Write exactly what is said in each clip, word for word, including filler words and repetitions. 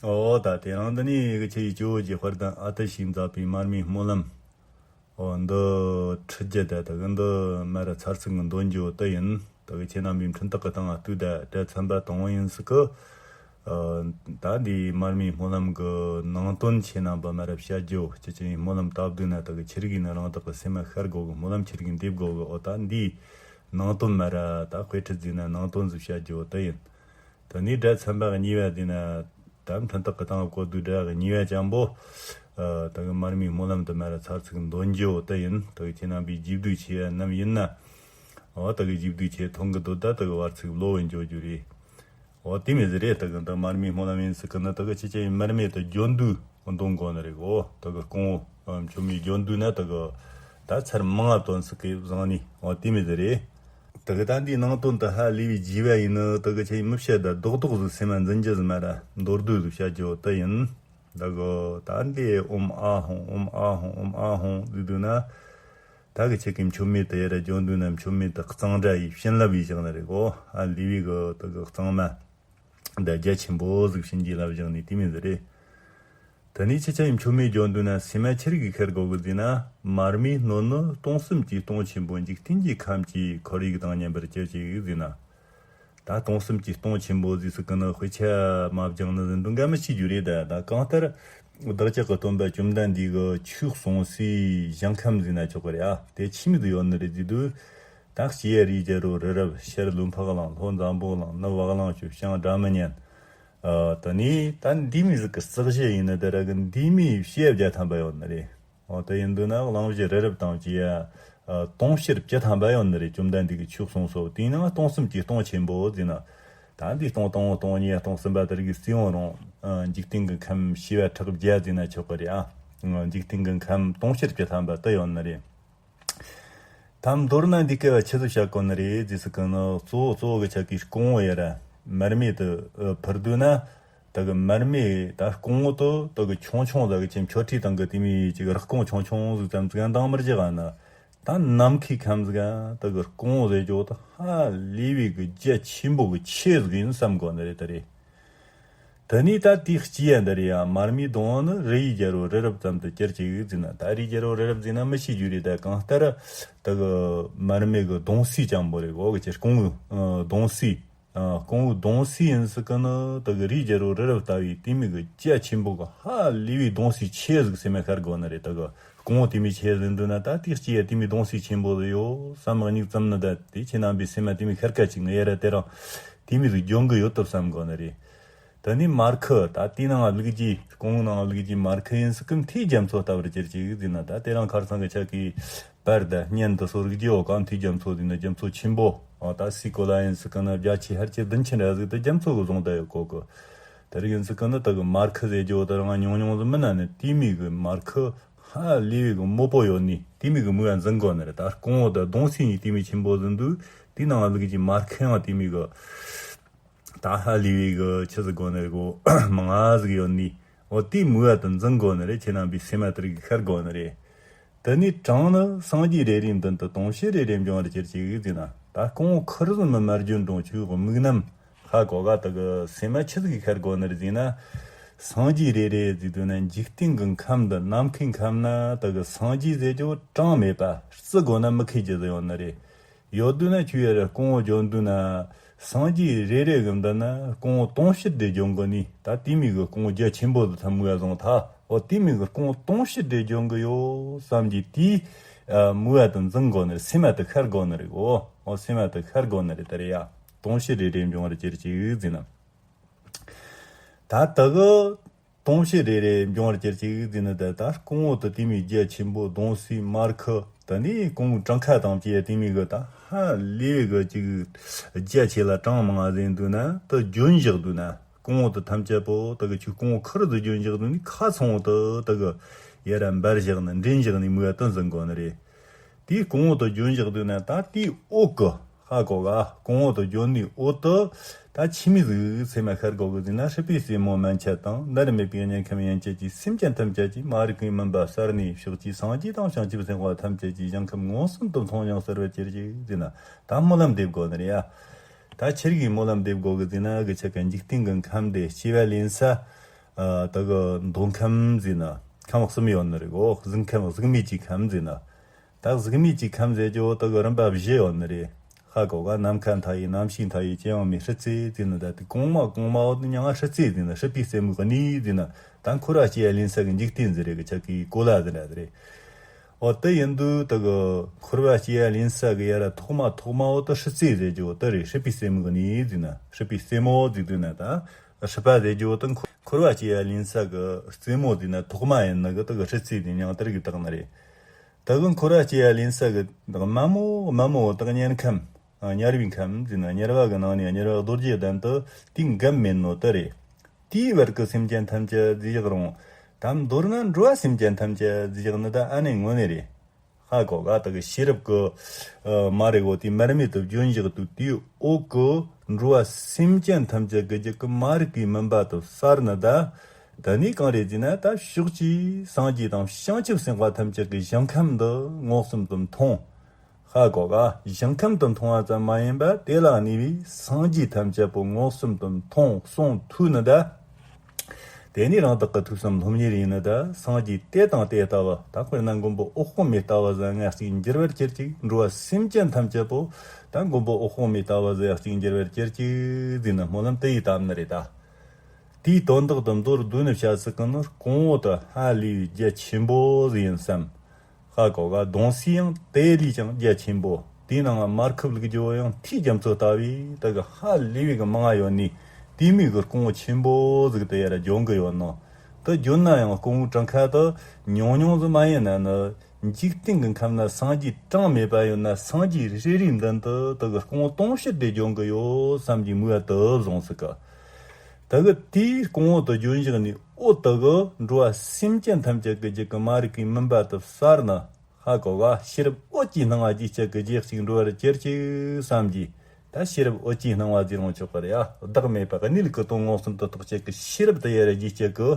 ཨོ་ད་དེ་རིང་འདི་ནས་གི་ཆེ་ཡི་ཇོ་བོ་རྗེ་དཔལ་ལྡན་ཨ་ཏི་ཤས་མཛད་པའི་མར་མེའི་སྨོན་ལམ། ཨོ་འདི་ཁྲིད་རྒྱུ་དེ་ད་གི་འདི་མར་ཚར་ཚིག་གི་འདོན་རྒྱུ་དེ་ཡིན། ད་གི་ཁྱེད་རྣམ་པའི་འཕྲིན་ཐག་གི་སྟེང་ང་བཏུད་དེ་དེ་ཚན་པ་དང་པོ་ཡིན་ཟིག་གི། ཨ་ད་འདིའི་མར་མེའི་སྨོན་ལམ་གི་ནང་དོན་ཁྱེད་རྣམ་པ་མར་བཤད་རྒྱུ། ཁྱེད་ཀྱི་སྨོན་ལམ་བཏབ་དུས་ན་ད་གི་ཁྱེད་རིགས་ནི་རང་དག་གི་སེམས་མ་ཤར་དགོ་གི། སྨོན་ལམ་ཁྱེད་རིགས་འདེབས་དགོ་གི། ཨོ་ད་འདིའི་ནང་དོན་མར་ད་དཔེ་ཁྲིད་ཟིན་ན་ནང་དོན་ཟིག་བཤད་རྒྱུ་དེ་ཡིན། ད་ནི་སྒྲ་ཚན་པ་གཉིས་པ་དེ་ན་ད་མཐུན་རྟགས་ཀྱི་སྟེང་བཀོད་དུས་སྒྲ་གཉིས་པ་ཅན་པོ། ཨ་ད་གི་མར་མེའི་སྨོན་ལམ་དུ་མར་ཚར་ཚིག་འདོན་རྒྱུ་དེ་ཡིན། ད་གི་ཁྱེད་རྣམ་པའི་རྗེས་བསྡུས་ཆེ་བ་རྣམས་ཡིན་ན། འོ་ད་གི་རྗེས་བསྡུས་ཆེ་མཐོང་གི་འདུག་ད་ད་གི་བར་ཚིག་ལོ་བའི་འཇོག་རྒྱུ་རེད། འོ་དེ་མི་ཟེར་རེད། ད་གི་ད་མར་མེའི་སྨོན་ལམ་ཡིན་ཟེར་གི་ན་ད་གི་ཁྱེད་ཅག་ཡིན་མར་མེ་ད་རྒྱུན་དུ་འདོན་དགོ་ནི་རེད་གོ། ད་གི་སྐོང་བོ་མཆོད་མེ་རྒྱུན་དུ་ན་ད་གི་ད་ཚར་མང་ང་དོན་ཟིག་གི་བཟང་ནི། འོ་དེ་མི་ཟེར་རེད། ད་གི་ད་འདིའི་ནང་དོན་དུ་ཧ་ལས་པའི་རྒྱས་པ་ཡིན་ནི་ད་གི་ཆ་ཡི་མི་བཤད་ད་རྡོག་རྡོག་ཟིག་སེམས་མ་འཛིན་རྒྱུ་ཟིག་མ་ར་མདོར་བསྡུས་ཟིག་བཤད་རྒྱུ་དེ་ཡིན། ད་གི་ད་འདི་ཨོམ་ཨ་ཧོང་ཨོམ་ཨ་ཧོང་ཨོམ་ཨ་ཧོང་ཟིག་འདུག་ན། ད་གི་ཁྱེད་ཀྱི་མཆོད་མེ་དེ་ཡར་རྒྱུན་དུ་ན་མཆོད་མེ་དེ་གཙང་སྦྲ་ཡི་བྱིན་རླབས་ཡི་བཞག་ནི་རེད་གོ། ཧ་ལས་པའི་གི་ད་གི་གཙང་མ་ད་རྒྱ་ཆེན་པོ་ཟིག་བྱིན་གྱིས་བརླབས་བཞག་ནི་དེ་མི་ཟེར་རེད། ད་ནི་ཁྱེད་ཅག་གི་མཆོད་མེ་རྒྱུན་དུ་ན་སེམས་མ་ཁྱེད་རིགས་ཀྱི་ཤར་དགོ་གི་ཟེར་ན། མར་མེའི་སྣོད་ནི་སྟོང་གསུམ་གྱི་སྟོང་ཆེན་པོ་འཇིག་རྟེན་གྱི་ཁམས་ཀྱི་ཁོར་ཡུག་དང་མཉམ་པར་གྱུར་ཅིག་ཟེར་ན། ད་སྟོང་གསུམ་གྱི་སྟོང་ཆེན་པོ་ཟེར་ཟིག་གི་ནི་དཔེ་ཆ་མ་སྦྱངས་ནི་ཟིག་འདུག་ག་མི་ཤེས་རྒྱུ་རེད། ད་ད་གང་ལྟར་བདག་ཅག་གི་སྟོན་པ་བཅོམ་ལྡན་འདས་ཀྱི་ཆོས་གསུང་སའི་ཞིང་ཁམས་ཟེར་ན་ཆོག་གི་རེད་ཨ། དེ་ཆི་མོ་ཟིག་ཡོད་ནི་རེད་ཟེར་དུས། ད་སྐྱེ་བ་རིའི་རྒྱལ་པོ་རི་རབ་ཤར་ལུས་འཕགས་གླིང་ལྷོ་འཛམ་བུ་གླིང་ནུབ་བ་གླང་ཆུ་བྱང་སྒྲ་མི་སྙན། ཨ་ད་ནི་ད་འདི་མི་ཟིག་གི་རྩི་གཞི་ཡིན་ནི་དེ་ར་གི་འདི་མི་བྱེ་བ་བརྒྱ་ཐམ་པ་ཡོད་ནི་རེད། འོ་དེ་ཡིན་དུས་ན་གླིང་བཞི་རི་རབ་དང་བཅས་ཡ་ཨ་དུང་ཕྱུར་བཅུ་ཐམ་པ་ཡོད་ནི་རེད། བཅོམ་ལྡན་འདས་ཀྱི་ཆོས་གསུངས་སོ། དེའི་ནང་སྟོང་གསུམ་གྱི་སྟོང་ཆེན་པོ་ཟེར་ན། ད་འདི་སྟོང་དང་པོ་སྟོང་གཉིས་སྟོང་གསུམ་པ་དེ་རིགས་གསུང་རུང་། ཨ་འཇིག་རྟེན་གྱི་ཁམས་བྱེ་བ་ཕྲག་བརྒྱ་ཟེར་ན་ཆོག་གི་རེད་ཨ། འཇིག་རྟེན་གྱི་ཁམས་དུང་ཕྱུར་བཅུ་ཐམ་པ་དུ་ཡོད་ནི་རེད། ད་མདོར་ན་འདི་སྐད་པ་ཆི་ཟིག་བཤད་དགོས་ནི་རེད་ཟེར་ཟིག་གི་ནི་གཙོ་བོ་གཙོ་བོ་གི་ཆ་གི་སྐོང་བོ་ཡ་ར་མར་མེ་དུ་ཨ་ཕུར་དུ་ན། ད་གི་མར་མེ་ད་སྐོང་བོ་དུ་ད་གི་ཆུང་ཆུང་ད་གི་ཅིག་མཆོད་ཁྲིའི་སྟེང་གི་དེ་མོ་ཅིག་རག་སྐོང་ཆུང་ཆུང་ཟིག་ཙམ་ཟིག་འདང་མར་རྒྱག་ན། ད་ནམ་མཁའི་ཁམས་ཟིག་ད་གི་སྐོང་བོ་ཟེར་རྒྱུ་ད་ཧ་ལས་པའི་གི་རྒྱ་ཆེན་པོ་གི་ཆེ་ཟིག་ཡིན་བསམ་དགོས་ནི་རེད་ད་རེད། དེ་ནས་ད་དེའི་སྐྱེ་ཡ་འདི་རེད་ཡ། མར་མེའི་སྡོང་བོ་ནི་རི་ཡི་རྒྱལ་པོ་རི་རབ་ཙམ་དུ་གྱུར་ཅིག་ཟེར་ན། ད་རི་རྒྱལ་པོ་རི་རབ་ཟེར་ན་མི་ཤེས་རྒྱུ་རེད། ད་གང་ལྟར་ད་གི་མར་མེ་གི་སྡོང་སའི་ཅན་པོ་རེད་གོ་གི་ཅི་སྐོང་བོའི་ཨ་སྡོང་སའི་ཨ་སྐོང་བོའི་སྡོང་སའི་ཡིན་ཟིག་གི་ནི་ད་གི་རི་རྒྱལ་པོ་རི་རབ་ལྟ་བུའི་དེ་མོ་གི་རྒྱ་ཆེན་པོ་གི་ཧ་ལས་པའི་སྡོང་སའི་ཆེ་ཟིག་སེམས་མ་ཤར་དགོས་ནི་རེད། ད་གི་སྐོང་བོ་དེ་མོ་ཆེ་ཟིག་འདུག་ན། ད་དེའི་སྐྱེ་ཡ་དེ་མོ་སྡོང་སའི་ཆེན་པོ་ཟིག་ཡོད་བསམ་མི་གཉིས་ཙམ་ནི། ད་དེ་ཁྱེད་རྣམ་པའི་སེམས་མ་དེ་མོ་ཤར་ཁ་ཅིག་ངས་ཡ་ར་དེ་རང་དེ་མོ་ཟིག་འཇོན་གི་ཡོད་དོ་བསམ་དགོས་ནི་རེད། ད་ནི་མར་ཁུ་ད་དེའི་ནང་བླུགས་རྗེས་སྐོང་བོའི་ནང་བླུགས་རྗེས་མར་ཁུ་ཡིན་ཟིག་གི་མཐའི་རྒྱ་མཚོ་ལྟ་བུར་གྱུར་ཅིག་ཟེར་ན། ད་དེ་རིང་ཁ་སང་གི་ཆ་གི་པར་ད་བརྙན་དུ་སོར་རྒྱུ་ཡོད་ག་མཐའི་རྒྱ་མཚོ་ཟེར་ན་རྒྱ་མཚོ་ཆེན་པོ། ཨ་ད་སའི་གོ་ལ་ཡིན་ཟིག་གི་ནི་རྒྱ་ཆེ་ཧར་ཆེ་བདུན་ཆེན་ར་ཟིག་ད་རྒྱ་མཚོ་གི་བཟུང་ད་ཡོད་གོ་གི། དེ་རིགས་ཡིན་ཟིག་གི་ནི་ད་གི་མར་ཁུ་ཟེར་རྒྱུ་ད་རང་ཉུང་ཉུང་ཟིག་མིན་ན་ནི་དེ་མོ་གི་མར་ཁུ་ཧ་ལས་པའི་གི་མོད་པོ་ཡོད་ནི་དེ་མོ་གི་མོས་པ་འཛིན་དགོས་ནི་རེད། ད་སྐོང་བོ་ད་སྡོང་སའི་ནི་དེ་མོ་ཆེན་པོ་ཟིག་འདུག་དེའི་ནང་བླུགས་རྗེས་མར་ཁུ་ཡང་དེ་མོ་གི། ད་ཧ་ལས་པའི་གི་ཆི་ཟིག་དགོས་ནི་རེད་གོ་མང་ང་ཟིག་ཡོད་ནི། འོ་དེའི་མོས་པ་དེ་འཛིན་དགོས་ནི་རེད། ཁྱེད་རྣམ་པའི་སེམས་མ་དེ་རིགས་ཤར་དགོས་ནི་རེད། དེ་ནས་གྲངས་ནི་སངས་རྒྱས་རེ་རེའི་མདུན་དུ་དུང་ཕྱུར་རེ་རེ་འབྱུང་བར་གྱུར་ཅིག་ཟེར་ན། ད་སྐོང་བོ་ཁུར་ཟིག་མི་མར་རྒྱུན་འབྱུང་ཆོས་དམིགས་རྣམ་ཧ་གོ་ག་ད་གི་སེམས་མ་ཆི་ཟིག་ཤར་དགོས་ནི་རེད་ཟེར་ན། སངས་རྒྱས་རེ་རེ་ཟེར་དུས་ན་འཇིག་རྟེན་གི་ཁམས་འདི་ནམ་མཁའི་ཁམས་ན་ད་གི་སངས་རྒྱས་ཟེར་རྒྱུ་གྲངས་མེད་པ་རྩི་དགོས་ན་མི་ཁེལ་རྒྱུ་ཟིག་ཡོད་ནི་རེད། ཡོད་དུས་ན་ཁྱོད་ཡར་སྐོང་བོ་རྒྱུན་དུ་ན་སངས་རྒྱས་རེ་རེ་གི་མདུན་ན་སྐོང་བོ་དུང་ཕྱུར་རེ་རྒྱུན་གི་ནི་ད་དེ་མོ་གི་སྐོང་བོ་རྒྱ་ཆེན་པོ་དུ་ཐམ་མོས་པ་བཟུང་ཐ། འོ་དེ་མོ་གི་སྐོང་བོ་དུང་ཕྱུར་རེ་རྒྱུན་གི་ཡོད་བསམ་གྱི་དེའི་མོས་པ་དུ་འཛིན་དགོས་ནི་རེད། སེམས་མ་དུ་ཤར་དགོས་ནི་རེད། འོ་འོ་སེམས་མ་དུ་ཤར་དགོས་ནི་རེད། ད་རེད་ཡ། དུང་ཕྱུར་རེ་རེ་འབྱུང་བར་གྱུར་ཅིག་ཟེར་ན། ད་ད་གི་དུང་ཕྱུར་རེ་རེ་འབྱུང་བར་གྱུར་ཅིག་ཟེར་ན། ད་ད་སྐོང་བོ་དུ་དེ་མོའི་རྒྱ་ཆེན་པོ་སྡོང་སའི་མར་ཁུ་ད་ནི་སྐོང་བོའི་བྲང་ཁ་དང་བཅས་དེ་མོ་གི་ད་ཧ་ལས་གི་ཅིག་རྒྱ་ཆེ་ལ་གྲངས་མང་ང་ཟིག་འདུག་ན། ད་རྒྱུན་བཞག་འདུག་ན་སྐོང་བོ་དུ་ཐམས་ཅད་པོ་ད་གི་ཆུ་སྐོང་བོ་ཁུར་དུ་རྒྱུན་བཞག་འདུག་ནི་ཁ་ཚང་བོ་དུ་ད་གི་ཡར་འབར་བཞག་ནི་འདྲེན་བཞག་ནི་མོས་པ་དུ་འཛིན་དགོས་ནི་རེད། དེའི་སྐོང་བོ་དུ་རྒྱུན་བཞག་འདུག་ན། ད་དེའི་འོག་གི་ཧ་གོ་ག་སྐོང་བོ་དུ་རྒྱུན་ནི་འོག་ཏུ་ད་ཆི་མོ་ཟིག་སེམས་མ་ཤར་དགོ་གི་ཟེར་ན། སྲིད་པའི་རྩེ་མོ་མན་ཆད་དང་། མནར་མེད་པའི་དམྱལ་ཁམས་ཡན་ཆད་ཀྱི། སེམས་ཅན་ཐམས་ཅད་ཀྱི་མ་རིག་པའི་མུན་པ་བསལ་ནས་ཕྱོགས་བཅུའི་སངས་རྒྱས་དང་བྱང་ཆུབ་སེམས་དཔའ་ཐམས་ཅད་ཀྱི་ཞིང་ཁམས་མངོན་སུམ་དུ་མཐོང་ཡང་གསལ་བར་གྱུར་ཅིག་ཟེར་ན། ད་སྨོན་ལམ་འདེབས་དགོ་ནི་རེད་ཡ། ད་ཁྱེད་ཀྱིས་སྨོན་ལམ་འདེབས་དགོ་གི་ཟེར་ན། གི་ཆ་ག་འཇིག་རྟེན་གི་ཁམས་འདི་སྐྱེ་བ་ལེན་ས། ཨ་ད་གི་མདོ་ཁམས་ཟེར་ན་ཁམས་གསུམ་ཡོད་ནི་རེད་གོ། གཟིག་ཁམས། གཟིག་མོ་བཅུའི་ཁམས་ཟེར་ན། ད་གཟིག་མོ་བཅུའི་ཁམས་ཟེར་རྒྱུ་ད་གི་རིམ་པ་བཞི་ཡོད་ནི་རེད། ཧ་གོ་ག། ནམ་མཁའ་མཐའ་ཡས། གནམ་གཤིས་མཐའ་ཡས། ཅི་ཡང་མེད། སྲིད་རྩེ་ཟེར་ན། ད་དེ་གོང་མ་གོང་མ་བོ་དེ་མྱིང་ང་སྲིད་རྩེ་ཟེར་ན། སྲིད་པའི་རྩེ་མོའི་གནས་ཟེར་ན། ད་འཁོར་བ་སྐྱེ་བ་ལེན་ས་གི་འཇིག་རྟེན་ཟེར་རེད་གི། ཆ་གི་གོ་ལ་ཟེར་ན་ཟེར་རེད། འོ་དེ་ཡིན་དུས་ད་གི་འཁོར་བ་སྐྱེ་བ་ལེན་ས་གི་ཡ་ར་ཐོག་མ་ཐོག་མ་བོ་དེ་སྲིད་རྩེ་ཟེར་རྒྱུ་དེ་རེད། སྲིད་པའི་རྩེ་མོའི་གནས་ཟེར་ན། སྲིད་པའི་རྩེ་མོ་ཟེར་དུས་ན། ད་སྲིད་པ་ཟེར་རྒྱུ་དེ་འཁོར་བ་སྐྱེ་བ་ལེན་ས་གི་རྩེ་མོ་ཟེར་ན། ཐོག་མ་ཡིན་ནི་གི་ད་གི་སྲིད་རྩེ་ཟེར་མྱིང་དེ་རིགས་བཏགས་ནི་རེད། ད་གི་འཁོར་བ་སྐྱེ་བ་ལེན་ས་གི་དམའ་མོ་དམའ་མོ་བོ་དེ་དམྱལ་ཁམས། ཨ། དམྱལ་བའི་ཁམས་ཟེར་ན། དམྱལ་བ་གི་ནང་ནས་དམྱལ་བ་རྡོ་རྗེ་གདན་དུ་དེའི་འགབ་མེད་ནོ་དེ་རེད། དེའི་བར་གྱི་སེམས་ཅན་ཐམས་ཅད་ཟེར་བཞག་རུང་། ད་མདོར་ན་འགྲོ་བ་སེམས་ཅན་ཐམས་ཅད་ཟེར་བཞག་ནི་ད་ཨ་ནི་དངོས་གནས་རེད། ཧ་གོ་ག། ད་གི་ཤེས་རབ་ཀྱི་ཨ་མ་རིག་པོ་དེ་མར་མེ་དུ་བརྗོད་བཞག་དུས། དེའི་འོག་གི་འགྲོ་བ་སེམས་ཅན་ཐམས་ཅད་ཀྱི་རྒྱུད་ཀྱི་མ་རིག་པའི་མུན་པ་དེ་བསལ་ནི་ད། དེ་ནས་གང་རེད་ཟེར་ན། ད་ཕྱོགས་བཅུའི་སངས་རྒྱས་དང་བྱང་ཆུབ་སེམས་དཔའ་ཐམས་ཅད་ཀྱི་ཞིང་ཁམས་འདི་མངོན་སུམ་དུ་མཐོང་། ཧ་གོ་ག། ཞིང་ཁམས་དེ་མཐོང་བ་ཙམ་མ་ཡིན་པར། དེ་ལ་གནས་པའི་སངས་རྒྱས་ཐམས་ཅད་པོ་མངོན་སུམ་དུ་མཐོང་གསུང་ཐོས་ནི་ད། དེ་ནས་རང་བདག་གི་ཐོས་བསམ་སློབ་གཉེར་ཡིན་ནི་ད། སངས་རྒྱས་དེ་དང་དེ་ལྟ་བུ། ད་དཔེར་ན་མགོན་པོ་འོད་དཔག་མེད་ལྟ་བུ་ཟིག་ང་གཅིག་འགྱུར་བར་གྱུར་ཅིག། འགྲོ་བ་སེམས་ཅན་ཐམས་ཅད་པོ་ད་མགོན་པོ་འོད་དཔག་མེད་ལྟ་བུ་ཟིག་གཅིག་འགྱུར་བར་གྱུར་ཅིག་ཟེར་ནི་སྨོན་ལམ་དེ་ཡི་བཏབ་ནི་རེད་ད། དེའི་དོན་དག་དེ་མདོར་བསྡུས་ནས་བཤད་ཟིག་གི་ནི། གོང་འོག་དེ་ཧ་ལས་པའི་རྒྱ་ཆེན་པོ་ཟིག་ཡིན་བསམ། ཧ་གོ་ག། གདུང་སྲས་ཡང་དེ་ལས་ཀྱང་རྒྱ་ཆེན་པོ། དེའི་ནང་ང་མར་ཁུ་བླུགས་རྒྱུ་ཡང་མཐའི་རྒྱ་མཚོ་ལྟ་བུའི་ད་གི་ཧ་ལས་པའི་གི་མང་ང་ཡོད་ནི། དེ་མོ་གི་སྐུ་ངོ་ཆེན་པོ་ཟིག་དེ་ཡ་ར་བྱོན་གི་ཡོད་ནོ། དེ་བྱོན་ན་ཡང་སྐུ་ངོ་གྲངས་ཀ་དེ་ཉུང་ཉུང་ཟིག་མ་ཡིན་ན་ནི། འཇིག་རྟེན་གྱི་ཁམས་ན་སངས་རྒྱས་གྲངས་མེད་པ་ཡོད་ན། སངས་རྒྱས་རེ་རེའི་མདུན་དུ་ད་གི་སྐུ་ངོ་དུང་ཕྱུར་དེ་བྱོན་གི་ཡོད་བསམ་གྱི་མོས་པ་དེ་བཟུང་ཟིག་གི། ད་གི་དེའི་སྐུ་ངོ་དེ་བྱོན་བཞག་ནས། འོ་ད་གི་འགྲོ་བ་སེམས་ཅན་ཐམས་ཅད་ཀྱི་རྒྱུད་ཀྱི་མ་རིག་པའི་མུན་པ་དེ་བསལ་ནི། ཧ་གོ་ག། ཤེས་རབ་འོད་ཀྱི་སྣང་བ་རྒྱས་བྱེད་ཀྱི་རྒྱུད་ཅིག་འགྲོ་བར་གྱུར་ཅིག་བསམ་གྱི། ད་ཤེས་རབ་འོད་ཀྱི་སྣང་བ་ཟེར་རུང་ཆོག་གི་རེད་ཡ། བདག་མེད་པ་གནས་ལུགས་ཀྱི་དོན་མངོན་སུམ་དུ་རྟོགས་བྱེད་ཀྱི་ཤེས་རབ་དེ་ཡ་ར་རྒྱས་བྱེད་ཀྱི་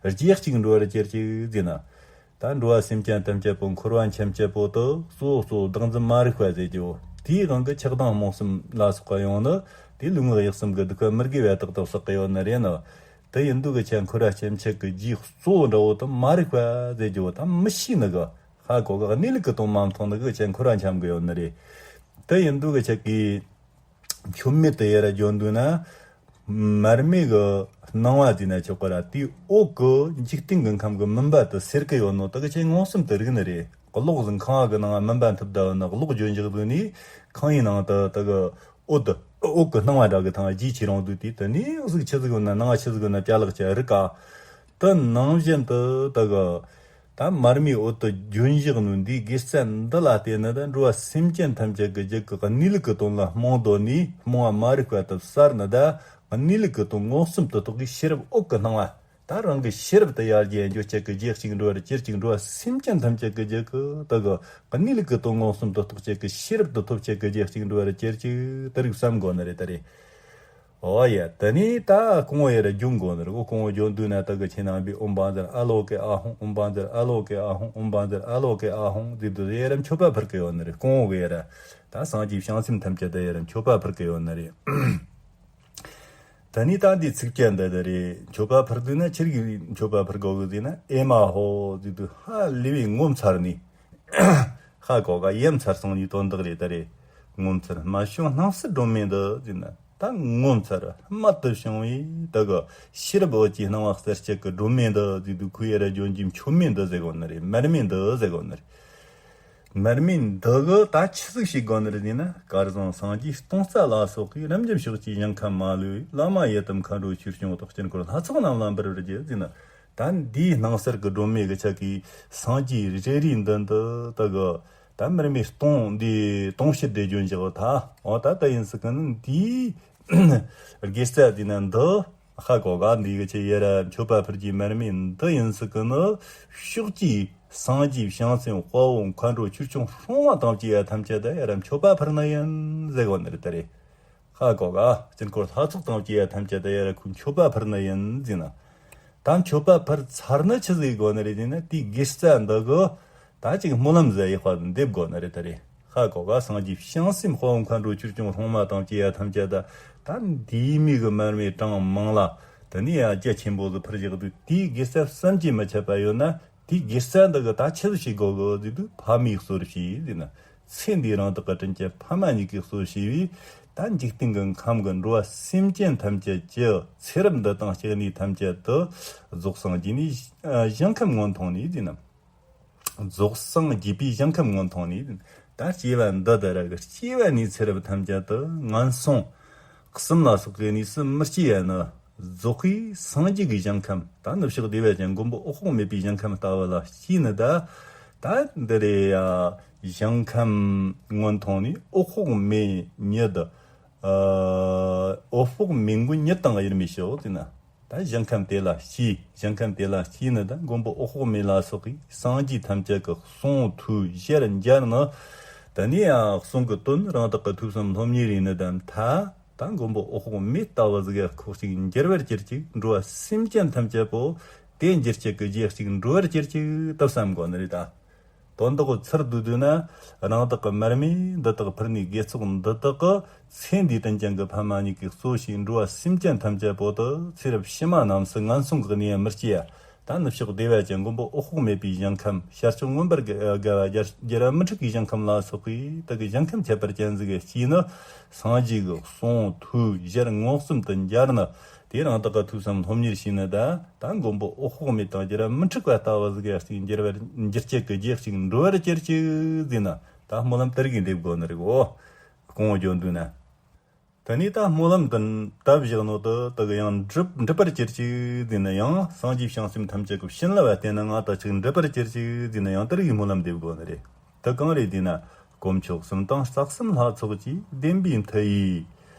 རྒྱུད་ཅིག་འགྲོ་བར་གྱུར་ཅིག་ཟེར་ན། ད་འགྲོ་བ་སེམས་ཅན་ཐམས་ཅད་པོ། འཁོར་བ་ཐམས་ཅད་པོ་དེ་གཙོ་བོ་གཙོ་བོ་བདག་འཛིན་མ་རིག་པ་ཟེར་རྒྱུ། དེའི་དབང་གིས་ཆགས་སྡང་རྨོངས་གསུམ་ལ་སོགས་པ་ཡོང་ནི། དེ་ལུས་ངག་ཡིད་གསུམ་གྱི་སྡིག་པ་མི་དགེ་བ་དག་དག་བསགས་གི་ཡོད་ནི་རེད་ནོ། དེ་ཡིན་དུས་ཀྱི་ཆ་འཁོར་བ་འཁྱམས་བྱེད་ཀྱི་རྒྱུའི་གཙོ་བོ་འདྲ་བོ་དེ་མ་རིག་པ་ཟེར་རྒྱུ་བོ་ད་མི་ཤེས་ནི་གི། ཧ་གོ་ག། གནས་ལུགས་ཀྱི་དོན་མ་མཐོང་ནི་གི་ཆ་འཁོར་བ་འཁྱམས་གི་ཡོད་ནི་རེད། དེ་ཡིན་དུས་ཀྱི་ཆ་གི། མཆོད་མེ་དེ་ཡ་ར་བྱོན་དུས་ན། མར་མེ་གི་སྣང་བ་ཟེར་ན་ཆོག་གི་ར། དེའི་འོག་གི་འཇིག་རྟེན་གྱི་ཁམས་ཀྱི་མུན་པ་དེ་སེལ་གི་ཡོད་ནོ་དེ་གི་ཆ་མངོན་སུམ་དུ་རིག་ནི་རེད། གློག་ཟིག་ཁང་བ་གི་ནང་ང་མུན་པ་འཐིབས་བསྡད་ཡོད་ན། གློག་བྱོན་བཞག་དུས་ནས་ཁང་བའི་ནང་དུ་དེ་གི་འོད་དེ་འོག་གི་སྣང་བ་འདྲ་གི་ཐང་རྒྱས་ཆེ་རུང་དུས། དེ་དེ་ནས་ཟིག་ཆི་ཟིག་ཡོད་ན། སྣང་བ་ཆི་ཟིག་ཡོད་ན་བྱ་ལག་ཆ་རིག་ག། དེ་ནང་བཞིན་དུ་དེ་གི། ད་མར་མེའི་འོད་དེ་བྱོན་བཞག་ནོ་འདིའི་དགེ་རྩ་འདི་ལ་བརྟེན་ནས། ད་འགྲོ་བ་སེམས་ཅན་ཐམས་ཅད་ཀྱི་རྒྱུད་ཀྱི་གནས་ལུགས་ཀྱི་དོན་ལ་རྨོངས་དོ་ནས། རྨོངས་པ་མ་རིག་པ་དེ་བསལ་ནས། ད་གནས་ལུགས་ཀྱི་དོན་མངོན་སུམ་དུ་རྟོགས་པའི་ཤེས་རབ་འོད་ཀྱི་སྣང་བ། ད་རང་གི་ཤེས་རབ་དེ་ཡར་རྒྱས་འགྱོ་བྱེད་ཀྱི་རྒྱུད་ཅིག་འགྲོ་བར་གྱུར་ཅིག། འགྲོ་བ་སེམས་ཅན་ཐམས་ཅད་ཀྱི་རྒྱུད་ཀྱི་དེ་གི་གནས་ལུགས་ཀྱི་དོན་མངོན་སུམ་དུ་རྟོགས་བྱེད་ཀྱི་ཤེས་རབ་དེ་ཐོབ་བྱེད་ཀྱི་རྒྱུད་ཅིག་འགྲོ་བར་གྱུར་ཅིག། དེ་རིགས་བསམ་དགོས་ནི་རེད། ད་རེད། ཨོ་ཡ། དེ་ནས་ད་སྐུ་ངོ་ཡར་ར་བྱོན་དགོས་ནི་རེད་གོ། སྐུ་ངོ་བྱོན་དུས་ན་དེ་གི་ཁྱེད་རྣམ་པས་ཨོཾ་བཛྲ་ཨ་ལོ་ཀེ་ཨཱཿཧཱུྃ། ཨོཾ་བཛྲ་ཨ་ལོ་ཀེ་ཨཱཿཧཱུྃ། ཨོཾ་བཛྲ་ཨ་ལོ་ཀེ་ཨཱཿཧཱུྃ་ཟེར་དུས་ཡར་ར་མཆོད་པ་ཕུལ་གི་ཡོད་ནི་རེད། སྐུ་ངོ་གི་ཡར་ར་ད་སངས་རྒྱས་བྱང་སེམས་ཐམས་ཅད་དེ་ཡར་ར་མཆོད་པ་ཕུལ་གི་ཡོད་ནི་རེད། དེ་ནས་ད་འདི་ཚིགས་བཅད་འདི་དེ་རེད། མཆོད་པ་ཕུལ་དུས་ན་ཆི་རིགས་མཆོད་པ་ཕུལ་དགོས་གི་ཟེར་ན། ཨེ་མ་ཧོ་ཟེར་དུས་ཧ་ལས་པའི་ངོ་མཚར་ནས། ཧ་གོ་ག། ཡ་མཚར་སོང་ནི་དོན་དག་རེད། ད་རེད། ངོ་མཚར་རྨད་བྱུང་སྣང་སྲིད་སྒྲོན་མེ་འདི་ཟེར་ན། ད་ངོ་མཚར་རྨད་དུ་བྱུང་བའི་དེ་གི་ཤེས་རབ་འོད་ཀྱི་སྣང་བ་གསལ་བྱེད་ཀྱི་སྒྲོན་མེ་འདི་ཟེར་དུས། ཁོས་ཡར་ར་བྱོན་རྒྱུའི་མཆོད་མེ་འདི་ཟེར་གོ་ནི་རེད། མར་མེ་འདི་ཟེར་གོ་ནི་རེད། མར་མེ་འདི་གི་ད་ཆི་ཟིག་བྱེད་དགོས་ནི་རེད་ཟེར་ན། དཀར་ཟངས་སངས་རྒྱས་སྟོང་རྩ་ལ་སོགས་ཀྱིས། རབ་འབྱམས་ཕྱོགས་བཅུའི་ཞིང་ཁམས་མ་ལུས་པའི། བླ་མ་ཡི་དམ་མཁའ་འགྲོ་ཆོས་སྐྱོང་དང་། དཀྱིལ་འཁོར་ལྷ་ཚོགས་རྣམས་ལ་འབུལ་བར་བགྱི་ཟེར་ན། ད་འདིའི་སྣང་གསལ་གྱི་སྒྲོན་མེ་གི་ཆ་གིས་སངས་རྒྱས་རེ་རེའི་མདུན་དུ་དེ་གི་ད་མར་མེ་སྟོང་འདི་དུང་ཕྱུར་དེ་བྱོན་བཞག་ད། འོ་ད་ལྟ་ཡིན་ཟིག་གི་ནི་འདིའི་དགེ་རྩ་དེ་ན་འདི། ཧ་གོ་ག། འདི་གི་ཆེད་ཡར་ར་མཆོད་པ་ཕུལ་རྒྱུའི་མར་མེ་འདི་ཡིན་ཟིག་གི་ནི། ཕྱོགས་བཅུའི་སངས་རྒྱས་བྱང་སེམས་དཔའ་བོ་མཁའ་འགྲོ་ཆོས་སྐྱོང་སྲུང་མ་དང་བཅས་པ་ཐམས་ཅད་ད་ཡར་ར་མཆོད་པ་ཕུལ་ནི་ཡིན་ཟེར་གོ་ནི་རེད། ད་རེད། ཧ་གོ་ག། དཀྱིལ་འཁོར་ལྷ་ཚོགས་དང་བཅས་པ་ཐམས་ཅད་ད་ཡར་ར་ཁོས་མཆོད་པ་ཕུལ་ནི་ཡིན་ཟེར་ན། ད་མཆོད་པ་ཕུལ་ཚར་ནི་ཆི་ཟིག་དགོས་ནི་རེད་ཟེར་ན། དེའི་དགེ་རྩ་འདི་གི་ད་ཅིག་སྨོན་ལམ་ཟིག་ཡག་པ་འདེབས་དགོས་ནི་རེད། ད་རེད། ཧ་གོ་ག། སངས་རྒྱས་བྱང་སེམས་དཔའ་བོ་མཁའ་འགྲོ་ཆོས་སྐྱོང་སྲུང་མ་དང་བཅས་པ་ཐམས་ཅད་ད། ད་འདིའི་མི་གི་མར་མེ་གྲངས་མང་ལ། དེ་ནས་ཡང་རྒྱ་ཆེན་པོ་ཟིག་ཕུར་བཞག་དུས། དེའི་དགེ་རྩ་བསམ་གྱིས་མི་ཁྱབ་པ་ཡོད་ན། དེའི་དགེ་རྩ་འདི་གིས་ད་ཆི་ཟིག་བྱེད་དགོས་གི་ཟེར་དུས། ཕ་མའི་གསོར་བྱས་ཟེར་ན། ཚེ་འདིའི་རང་དག་གི་དྲིན་ཅན་ཕ་མ་གཉིས་ཀྱི་གསོ་བྱས་པས། ད་འཇིག་རྟེན་གྱི་ཁམས་ཀྱི་འགྲོ་བ་སེམས་ཅན་ཐམས་ཅད་ཀྱི། ཚེ་རབས་འདི་དང་གཅིག་ནས་ཐམས་ཅད་དུ། རྫོགས་སངས་རྒྱས་ནས་ཞིང་ཁམས་མངོན་མཐོང་ནས་ཟེར་ན། རྫོགས་སངས་རྒྱས་པའི་ཞིང་ཁམས་མངོན་མཐོང་ནས། ད་སྐྱེ་བ་འདི་དེ་ར་གི་སྐྱེ་བ་ནས་ཚེ་རབས་ཐམས་ཅད་དུ་ངན་སོང་གསུམ་ལ་སོགས་པའི་གནས་སུ་མི་སྐྱེ་ཡ་ནི། རྫོགས་པའི་སངས་རྒྱས་ཀྱི་ཞིང་ཁམས། ད་ནུབ་ཕྱོགས་བདེ་བ་ཅན་མགོན་པོ་འོད་དཔག་མེད་པའི་ཞིང་ཁམས་ལྟ་བུ་ལ་སྐྱེས་ནི་ད། ད་འདི་རེད་ཡ། ཞིང་ཁམས་མངོན་མཐོང་ནས། འོད་དཔག་མེད་ཉིད། ཨ། འོད་དཔག་མེད་མགོན་ཉིད་དང་དབྱེར་མེད་ཤོག་ཟེར་ན། ད་ཞིང་ཁམས་དེ་ལ་སྐྱེས། ཞིང་ཁམས་དེ་ལ་སྐྱེས་ནི་ད་མགོན་པོ་འོད་དཔག་མེད་ལ་སོགས་པའི་སངས་རྒྱས་ཐམས་ཅད་ཀྱི་གསུང་ཐོས་ཞལ་མཇལ་ནི། དེ་ནས་ཡང་གསུང་གི་དོན་རང་དག་གི་ཐོས་བསམ་སློབ་གཉེར་ཡིན་ནི་ད། ད་མགོན་པོ་འོད་དཔག་མེད་ལྟ་བུ་ཟིག་ག་ཁོ་ཅིག་འགྱུར་བར་གྱུར་ཅིག། འགྲོ་བ་སེམས་ཅན་ཐམས་ཅད་པོ་དེ་འགྱུར་བྱེད་ཀྱི་རྒྱུ་ཅིག་འགྲོ་བར་གྱུར་ཅིག་ད་བསམ་དགོས་ནི་རེད་ད། དོན་དག་གི་ཚུར་བསྡུས་བསྡུས་ན། རང་དག་གི་མར་མེ་འདི་དག་ཕུལ་ནས། དགེ་ཚོགས་འདི་དག་གིས་ཚེ་འདིའི་དྲིན་ཅན་གྱི་ཕ་མ་གཉིས་ཀྱི་གཙོ་བྱས། འགྲོ་བ་སེམས་ཅན་ཐམས་ཅད་པོ་དེ་ཚེ་རབས་ཕྱི་མ་རྣམས་སུ་ངན་སོང་གི་གནས་མི་སྐྱེ་ཡ། ད་ནུབ་ཕྱོགས་བདེ་བ་ཅན་མགོན་པོ་འོད་དཔག་མེད་པའི་ཞིང་ཁམས། ཤར་ཕྱོགས་མངོན་པར་དགའ་བ་རྒྱལ་བ་མི་འཁྲུགས་ཀྱི་ཞིང་ཁམས་ལ་སོགས་པའི་དེ་གི་ཞིང་ཁམས་ཁྱད་པར་ཅན་ཟིག་ག་སྐྱེས་ནི། སངས་རྒྱས་ཀྱི་གསུང་ཐོས་ཞལ་མངོན་སུམ་དུ་མཇལ་ནི། དེ་རང་དག་གི་ཐོས་བསམ་སློབ་གཉེར་བྱས་ནི་ད། ད་མགོན་པོ་འོད་དཔག་མེད་དང་རྒྱལ་བ་མི་འཁྲུགས་པ་ལྟ་བུ་ཟིག་ག་ཅིག་འགྱུར་བར་འགྱུར་བྱེད་ཀྱི་རྒྱུ་ཅིག་འགྲོ་བར་གྱུར་ཅིག་ཟེར་ན། ད་སྨོན་ལམ་དེ་རིགས་འདེབས་དགོས་ནི་རེད་གོ། གོང་འོག་བརྗོད་འདུག་ན། དེ་ནས་ད་སྨོན་ལམ་དེ་བཏབ་བཞག་ནོ་དེ་དེ་གི་ཡང་འགྲུབ་འགྲུབ་པར་གྱུར་ཅིག་ཟེར་ན། ཡང་སངས་རྒྱས་བྱང་སེམས་ཐམས་ཅད་ཀྱི་བྱིན་རླབས་བརྟེན་ནས་ང་དག་ཅིག་འགྲུབ་པར་གྱུར་ཅིག་ཟེར་ན། ཡང་དེ་རིགས་སྨོན་ལམ་འདེབས་དགོས་ནི་རེད། དེ་གང་རེད་ཟེར་ན། དཀོན་མཆོག་གསུམ་དང་རྩ་གསུམ་ལྷ་ཚོགས་ཀྱིས། བདེན་པའི་མཐུ་ཡིས་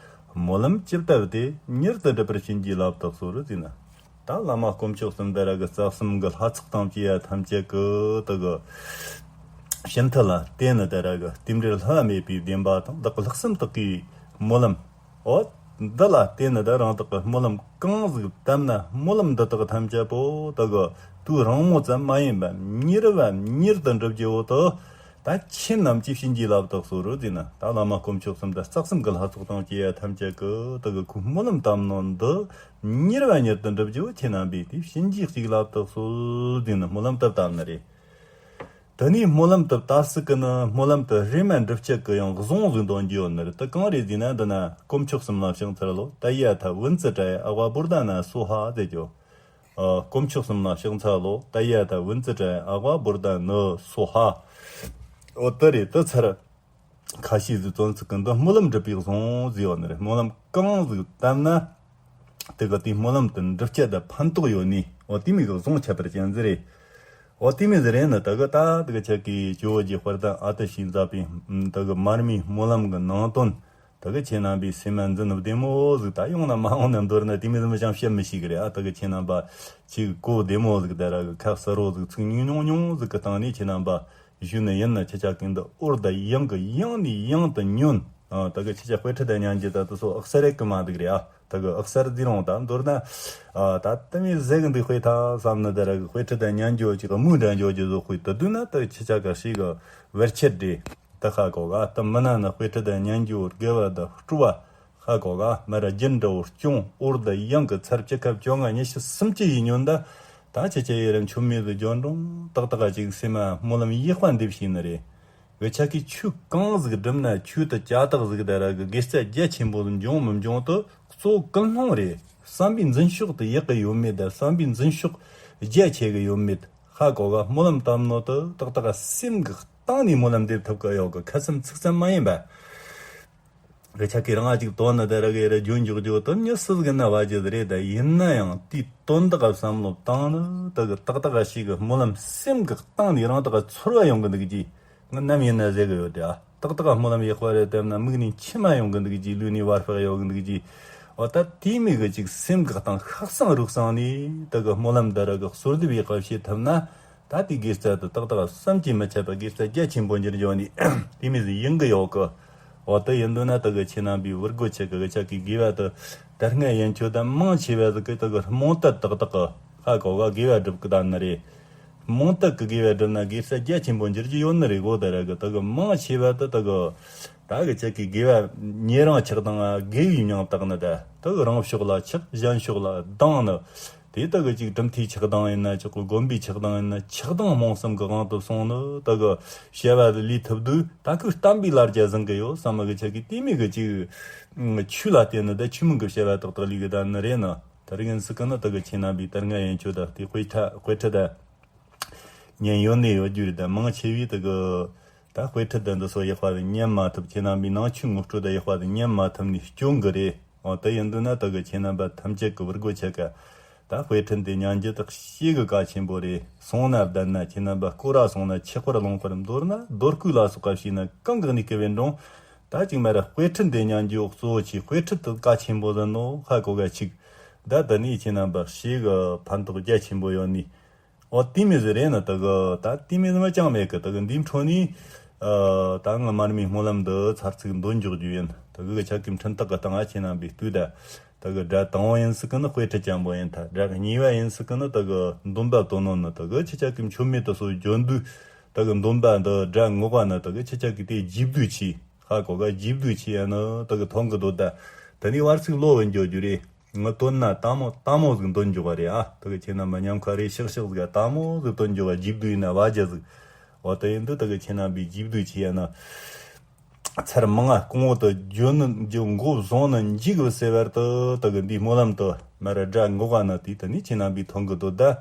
སྨོན་ལམ་ཅི་བཏབ་དེ། མྱུར་དུ་འགྲུབ་པར་བྱིན་གྱིས་བརླབ་ཏུ་གསོལ་ཟེར་ན། ད་བླ་མ་དཀོན་མཆོག་གསུམ་དེ་ར་གི་རྩ་གསུམ་གི་ལྷ་ཚོགས་དང་བཅས་ཡ་ཐམས་ཅད་ཀྱི་དེ་གི་བྱིན་མཐུ་ལ་བརྟེན་ནས། དེ་ར་གི་རྟེན་འབྲེལ་བསླུ་བ་མེད་པའི་བདེན་པ་དང་བདག་གི་ལྷག་བསམ་དག་གིས་སྨོན་ལམ། འོ། འདི་ལ་བརྟེན་ནས་ད་རང་དག་གི་སྨོན་ལམ་གང་ཟིག་བཏབ་ན། སྨོན་ལམ་འདི་དག་ཐམས་ཅད་པོ་དེ་གི་དུས་རིང་མོ་ཙམ་མ་ཡིན་པ། མྱུར་བ་མྱུར་དུ་འགྲུབ་རྒྱུ་བོ་དེ། ད་ཁྱེད་རྣམས་ཀྱིས་བྱིན་གྱིས་བརླབ་ཏུ་གསོལ་ཟེར་ན། ད་བླ་མ་དཀོན་མཆོག་གསུམ་དང་རྩ་གསུམ་གྱི་ལྷ་ཚོགས་དང་བཅས་ཡ་ཐམས་ཅད་ཀྱིས་དེ་གི་ཁོ་སྨོན་ལམ་བཏབ་ནོ་འདི་མྱུར་བ་མྱུར་དུ་འགྲུབ་རྒྱུ་བོ། ཁྱེད་རྣམ་པས་དེ་བྱིན་གྱིས་ཅིག་བརླབ་ཏུ་གསོལ་ཟེར་ནས་སྨོན་ལམ་དེ་བཏབ་ནི་རེད། དེ་ནས་སྨོན་ལམ་དེ་བཏབ་ས་གི་ནི། སྨོན་ལམ་དེ་རེམ་མ་འགྲུབ་བྱེད་ཀྱི་ཡང་གཟུངས་ཟིག་འདོན་རྒྱུ་ཡོད་ནི་རེད། དེ་གང་རེད་ཟེར་ན། འདི་ན་དཀོན་མཆོག་གསུམ་ལ་ཕྱག་འཚལ་ལོ། ཏདྱ་ཐཱ། བཛྲ་ཨ་ཝ་བོ་དྷ་ན་སྭཱ་ཧཱ་ཟེར་རྒྱུ། ཨ། དཀོན་མཆོག་གསུམ་ལ་ཕྱག་འཚལ་ལོ། ཏདྱ་ཐཱ། བཛྲ་ཨ་ཝ་བོ་དྷ་ན་སྭཱ་ཧཱ། འོ་དེ་རེད། དེ་ཚར། ཁ་ཤས་ཟིག་བཙོན་ཚུགས་ཀྱི་འདི་སྨོན་ལམ་འགྲུབ་པའི་གཟུངས་ཟིག་ཡོད་ནི་རེད། སྨོན་ལམ་གང་ཟིག་བཏབ་ན། དེ་གི་དེའི་སྨོན་ལམ་དེ་འགྲུབ་བྱེད་དེ་ཕན་ཐོགས་ཡོད་ནི། འོ་དེ་མོ་གི་གཟུངས་ཁྱད་པར་ཅན་ཟིག་རེད། འོ་དེ་མོ་ཟིག་རེད་ནི། དེ་གི་ད་དེ་གི་ཁྱེད་ཀྱིས་ཇོ་བོ་རྗེ་དཔལ་ལྡན་ཨ་ཏི་ཤས་མཛད་པའི་དེ་གི་མར་མེའི་སྨོན་ལམ་གྱི་ནང་དོན། དེ་གི་ཁྱེད་རྣམ་པས་སེམས་མ་འཛིན་བདེ་མོ་ཟིག་ད་ཡོང་ན་མ་ཡོང་ན་མདོར་ན་དེ་མོ་ཟིག་མི་ཅང་བཤད་མི་ཤེས་གི་རེད། ཨ། དེ་གི་ཁྱེད་རྣམ་པ་ཅིག་གོ་བདེ་མོ་ཟིག་དེ་ར་གི་ཁ་གསལ་བོ་ཟིག་ཚིག་ཉུང་ཉུང་ཉུང་ཟིག་གི་སྟེང་ནས་ཁྱེད་རྣམ་པ་ཞུས་ནི་ཡིན་ན། ཁྱེད་ཅག་གིས་འདི་འུར་ད་ཡང་གི་ཡང་ནས་ཡང་དུ་ཉོན། ཨ། དེ་གི་ཁྱེད་ཅག་དཔེ་ཁྲིད་དང་ཉན་རྒྱུ་ད་དེ་ཚོ་ཨག་གསར་རེད་གི་མ་འདུག་རེད། ཨ། དེ་གི་ཨག་གསར་ཟེར་རུང་ད་མདོར་ན། ཨ། ད་དེ་མོ་ཟེར་གི་འདུག་དཔེ་ད་བསམ་ནི། དེ་ར་གི་དཔེ་ཁྲིད་དང་ཉན་རྒྱུ་ཅིག་གི་མུ་འདྲ་འཇོག་རྒྱུ་བཟོ་དཔེ་དེ་དུས་ན། དེ་ཁྱེད་ཅག་གི་ཞིག་གི་བར་ཆད་རེད། ད་ཧ་གོ་ག་ད་མི་ན་ན་དཔེ་ཁྲིད་དང་ཉན་རྒྱུ་དགེ་བ་དང་སྤྲོ་བ། ཧ་གོ་ག་མི་ར་རྒྱུན་འདྲ་བོ་སྐྱོང་། འུར་ད་ཡང་གི་ཚར་བཅུ་ཁ་བཅོ་ལྔ་ཉི་ཤུ་སུམ་ཅུ་ཡིས་ཉོན་ད། ད་ཁྱེད་ཅག་ཡི་ར་མཆོད་མེ་ཟིག་འཇོན་འགྲོ། ཏག་ཏག་ཅིག་སེམས་མ་སྨོན་ལམ་ཡག་པ་འདེབས་ཤེས་ནི་རེད། འུ་ཅག་གིས་ཆོས་གང་ཟིག་བསྒྲུབས་ན་ཆོས་དེ་ལྕགས་ཐག་ཟིག་དེ་ར་གི་དགེ་རྩ་རྒྱ་ཆེན་པོ་འབྱུང་མི་འབྱུང་དེ་གཙོ་བོ་ཀུན་སློང་རེད། བསམ་པའི་འཛིན་ཕྱོགས་དེ་ཡག་གི་ཡོད་མེད་དང་། བསམ་པའི་འཛིན་ཕྱོགས་རྒྱ་ཆེ་གི་ཡོད་མེད། ཧ་གོ་ག་སྨོན་ལམ་བཏབ་ནོ་དེ་ཏག་ཏག་སེམས་གི་གཏིང་ནས་སྨོན་ལམ་འདེབས་ཐུབ་གི་ཡོད་གི། ཁ་ཙམ་ཚིག་ཙམ་མ་ཡིན་པ། འུ་ཅག་གིས་རང་ཅིག་དོན་ནི་དེ་ར་གི་ར་རྒྱུན་འཇོག་རྒྱུ་དེ་མྱི་སུ་ཟིག་ན་བ་ཅི་ཟིག་རེད། ད་ཡིན་ན་ཡང་དེའི་དོན་དག་ག་བསམ་བློ་བཏང་ནི་དེ་གི་ཏག་ཏག་ཞིག་གི་སྨོན་ལམ་སེམས་གི་གཏིང་ནས་རང་དག་ག་ཚོར་བ་ཡོང་གི་འདུག་ཅི། ང་ནམ་ཡིན་ན་ཟེར་གི་ཡོད་དེ། ཨ། ཏག་ཏག་སྨོན་ལམ་ཡག་པ་རེ་བཏབ་ན་མིག་ནས་མཆི་མ་ཡོང་གི་འདུག་ཅི། ལུས་ནས་བ་སྤུ་གཡོ་གི་འདུག་ཅི། འོ་ད་དེ་མོ་གི་ཅིག་སེམས་གི་གཏིང་ཤ་ཚ་རུས་གཙང་ནས་དེ་གི་སྨོན་ལམ་དེ་ར་གི་གསོལ་འདེབས་ཡག་པ་བྱེད་ཐུབ་ན། ད་དེ་དགེ་རྩ་དེ་ཏག་ཏག་བསམ་གྱིས་མི་ཁྱབ་པ་དགེ་རྩ་རྒྱ་ཆེན་པོ་འགྱུར་འགྱོ་ནི་དེ་མོ་ཟིག་ཡིན་གི་ཡོད་གི། འོ་དེ་ཡིན་དུས་ན་དེ་གི་ཁྱེད་རྣམ་པས་བུ་རྒོད་ཆེ་གི་འུ་ཅག་གི་དགེ་བ་དེ་ད་སྔ་ཡན་ཆོད་དང་མང་ཆེ་བ་ཟིག་གི་དེ་གི་རྨོངས་དད་ཏག་ཏག་གི། ཧ་གོ་ག་དགེ་བ་སྒྲུབ་གི་ད་ནི་རེད། རྨོངས་དད་ཀྱི་དགེ་བ་བསྒྲུབས་ན་དགེ་རྩ་རྒྱ་ཆེན་པོ་འགྱུར་རྒྱུ་ཡོད་ནི་རེད་གོ། དེ་ར་གི་དེ་གི་མང་ཆེ་བ་དེ་དེ་གི་ ད་གི་ཅག་གི་དགེ་བ་ཉེ་རིང་ཆགས་སྡང་ང་དགེ་བའི་མྱིང་བཏགས་ནི་ད་ད་གི་རང་ཕྱོགས་ལ་ཆགས་གཞན་ཕྱོགས་ལ་སྡང་ནི། དེ་ད་གི་ཅིག་གྲུབ་མཐའི་ཆགས་སྡང་ཡིན་ན་ཆོག་གི། དགོན་པའི་ཆགས་སྡང་ཡིན་ན་ཆགས་སྡང་རྨོངས་གསུམ་གི་དབང་དུ་སོང་ནི་ད་གི་བྱ་བ་ལས་ཐུབ་དུས་ད་གི་བསྟན་པའི་ལ་རྒྱ་བཟང་གི་ཡོད་བསམ་མི་གི་ཆག་གི་དེ་མོ་གི་ཅིག་ཆོས་ལ་བརྟེན་ནི་ད་ཆོས་མིན་གི་བྱ་བ་ཏག་ཏག་ལས་གི་ད་ནི་རེད་ནི། དེ་རིང་ཡིན་སྲིད་གི་ནི་ད་གི་ཁྱེད་རྣམ་པའི་དར་ང་ཡན་ཆོད་ད་དེ་དཔེ་ཁྲིད་དཔེ་ཁྲིད་ད་ཉན་ཡོད་ནི་ཡོད་རྒྱུ་རེད། ད་མང་ཆེ་བས་ད་གི་ད་དཔེ་ཁྲིད་ད་འདི་ཚོ་ཡག་པ་རེད་ཉན་མ་ཐུབ། ཁྱེད་རྣམ་པའི་ནང་ཆོས་ངོ་སྤྲོད་ད་ཡག་པ་རེད་ཉན་མ་ཐུབ་ནི་སྐྱོན་གི་རེད། འོ་དེ་ཡིན་དུས་ན་ད་གི་ཁྱེད་རྣམ་པ་ཐམས་ཅད་གི་བུ་རྒོད་ཆ་ག་ད་དཔེ་ཁྲིད་འདི་ཉན་རྒྱུ་དག་ཞེ་གི་གལ་ཆེན་པོ་རེད། སོང་ན་བདེན་ན་ཁྱེད་རྣམ་པ་སྐོར་ར་སོང་ན་ཆོས་སྐོར་ལུང་པར་འདོར་ན་རྡོ་བརྐོས་ལ་སོགས་པ་བྱས་ན་གང་གི་ནི་སྐལ་བའི་འགྲོ། ད་ཅིག་མ་ར་དཔེ་ཁྲིད་འདི་ཉན་རྒྱུ་གཙོ་བོ་ཆེ། དཔེ་ཁྲིད་དེ་གལ་ཆེན་པོ་ཟིན་ནོ་ཧ་གོ་ག་ཅིག་ད་དེ་ནས་ཁྱེད་རྣམ་པ་ཞེ་གི་ཕན་ཐོགས་རྒྱ་ཆེན་པོ་ཡོད་ནི། འོ་དེ་མོ་ཟིག་རེད་ནི་ད་གི་ད་དེ་མོ་ཟིག་མ་ཅང་མེད་གི། ད་གི་འདིའི་འཕྲོ་ནས་ཨ་ད་ང་མར་མེའི་སྨོན་ལམ་འདི་ཚར་ཚིག་འདོན་འཇོག་རྒྱུ་ཡིན། ད་གི་ཆ་གི་འཕྲིན་ཐག་གི་སྟེང་ང་ཁྱེད་རྣམ་པའི་ལྟོས་ད། ད་གི་སྒྲ་དང་པོ་ཡིན་སྲིད་གི་ནི་དཔེ་ཁྲིད་ཅན་པོ་ཡིན་ད། སྒྲ་གཉིས་པ་ཡིན་སྲིད་གི་ནི་ད་གི་འདོན་པ་དོན་ནོ་ནི་ད་གི་ཁྱེད་ཆ་གི་མཆོད་མེ་དེ་སོ་བརྗོད་དུས་ད་གི་འདོན་པ་འདི་སྒྲ་ངོ་ག་ནི་ད་གི་ཁྱེད་ཆ་གི་དེ་རྗེས་ཟློས་ཆེ། ཧ་གོ་ག་རྗེས་ཟློས་ཆེ་ཡ་ནི་ད་གི་མཐོང་གི་འདུག་ད། དེ་ནས་བར་ཚིག་ལོག་བུད་འགྱོ་རྒྱུ་རེད། ང་དོན་ན་དལ་མོ་དལ་མོ་ཟིག་འདོན་འཇོག་ག་རེད་ཨ། ད་གི་ཁྱེད་རྣམ་པ་ཉམས་ཁ་རེ་ཤག་ཤག་ཟིག་དལ་མོ་ཟིག་འདོན་འཇོག་ག་རྗེས་ཟློས་ཡིན་ན་བ་རྒྱ་ཟིག་འོ་དེ་ཡིན་དུས་ད་གི་ཁྱེད་རྣམ་པའི་རྗེས་ཟློས་ཆེ་ཡ་ན། ཚར་མང་ང་གོང་འོག་ཏུ་བརྗོད་ནི་འགོ་བཟུང་ནི་འཇུག་གི་ཟེར་བར་དུ་ད་གི་འདིའི་སྨོན་ལམ་དུ་མ་ར་སྒྲ་འགོག་ག་ན་དེ་ད་ནི་ཁྱེད་རྣམ་པའི་མཐོང་གི་འདུག་ད།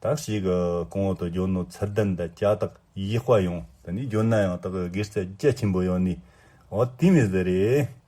ད་ཞིག་གི་གོང་འོག་ཏུ་བརྗོད་ནོ་ཚུལ་ལྡན་ད་ཅ་དག་ཡིག་པ་ཡོང་ད་ནི་བརྗོད་ན་ཡང་ད་གི་དགེ་རྩ་རྒྱ་ཆེན་པོ་ཡོང་ནི། འོ་དེ་མོ་ཟིག་རེད།